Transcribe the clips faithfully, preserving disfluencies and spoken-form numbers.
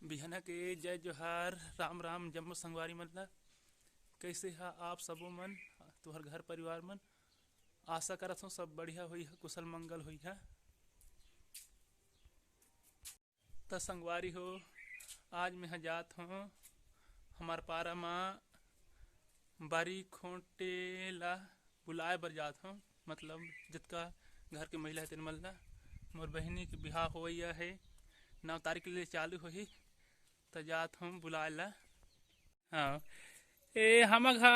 बिहना के जय जोहार, राम राम जम्मो संगवारी मन ला। कइसे हा आप सबो मन, तुहर घर परिवार मन? आशा करत हूँ सब बढ़िया होई हा, कुशल मंगल होई हा। त संगवारी हो, आज मैं हा जात हूँ हमार पारा मा बारी खोटे ला बुलाए बर जात हूँ, मतलब जतका घर के महिला हे तेन मन ला। मोर बहिनी के बिहाव होवइया हे, नौ तारीख ले चालू होही, त जात हूँ बुलाए ला। हाँ, ए हम घा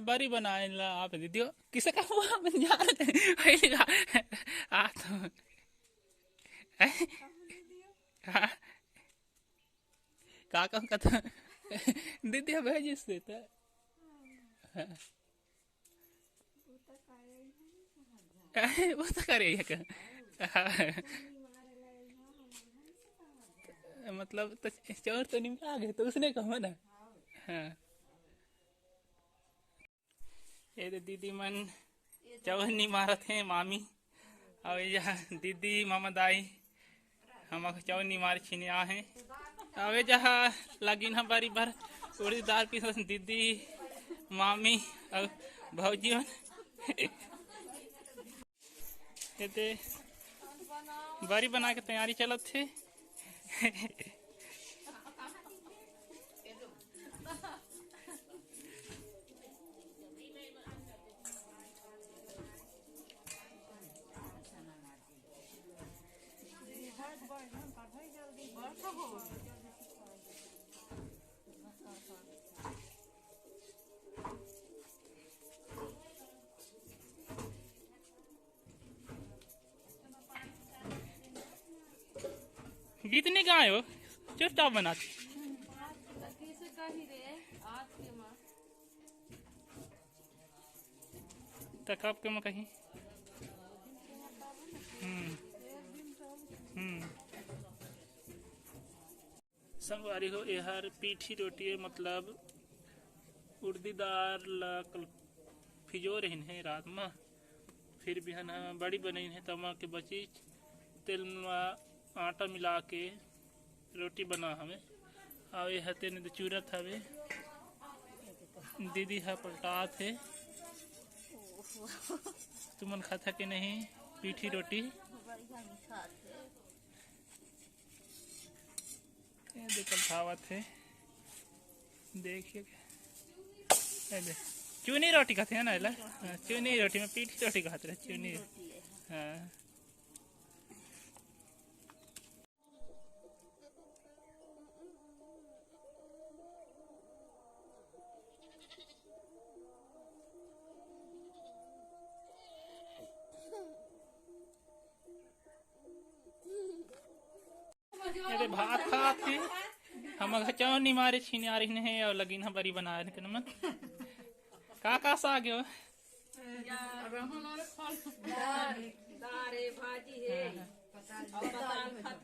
बारी बनाए ला आप दीदी हो, किसे का हुआ? मैं जा रहे हैं। आ तो हाँ, का कहूँ कथा दीदी हो भेजिस देता। वो तो करे ये का। मतलब तो चौर तो निमका गए तो उसने कहा ना। हाँ, ये दे दीदी मन चौर निमारत हे मामी। अउ ये दीदी मामा दाई हमर चौर निमार छिने आहे। अबे जहा लगिन ह बारी भर उड़ीद दार पीस दीदी, मामी अउ भौजी मन। एते बारी बनाए के तैयारी चलत हे। गीत नहीं गाए हो, चुपचाप बना। त कब के म कही? हम्म। हम्म। संगवारी हो, एहर पीठी रोटी हे, मतलब उड़दी दार ला कल फिजो रहिन हे रात म, फिर बिहान ह बड़ी बनइन हे, तमा के बची तेल म आटा मिला के रोटी बना हवे। अउ एह तेने दे चूरत हवे, दीदी ह पलटात हे। तुमन खाता के नहीं पीठी रोटी? ये दे पलटावत हे, देखिए। ये दे चूनी रोटी कहते हैं ना एला? हाँ, चूनी रोटी में पीठी रोटी कहते रहे, चूनी। हाँ। अरे भात खात हे, हम अगर चौर निमारे छिने आ रही हे अउ लगिन ह बरी बनाए रहिन मन। का का साग हे? दार, दार हे, भाजी हे, अउ पताल खत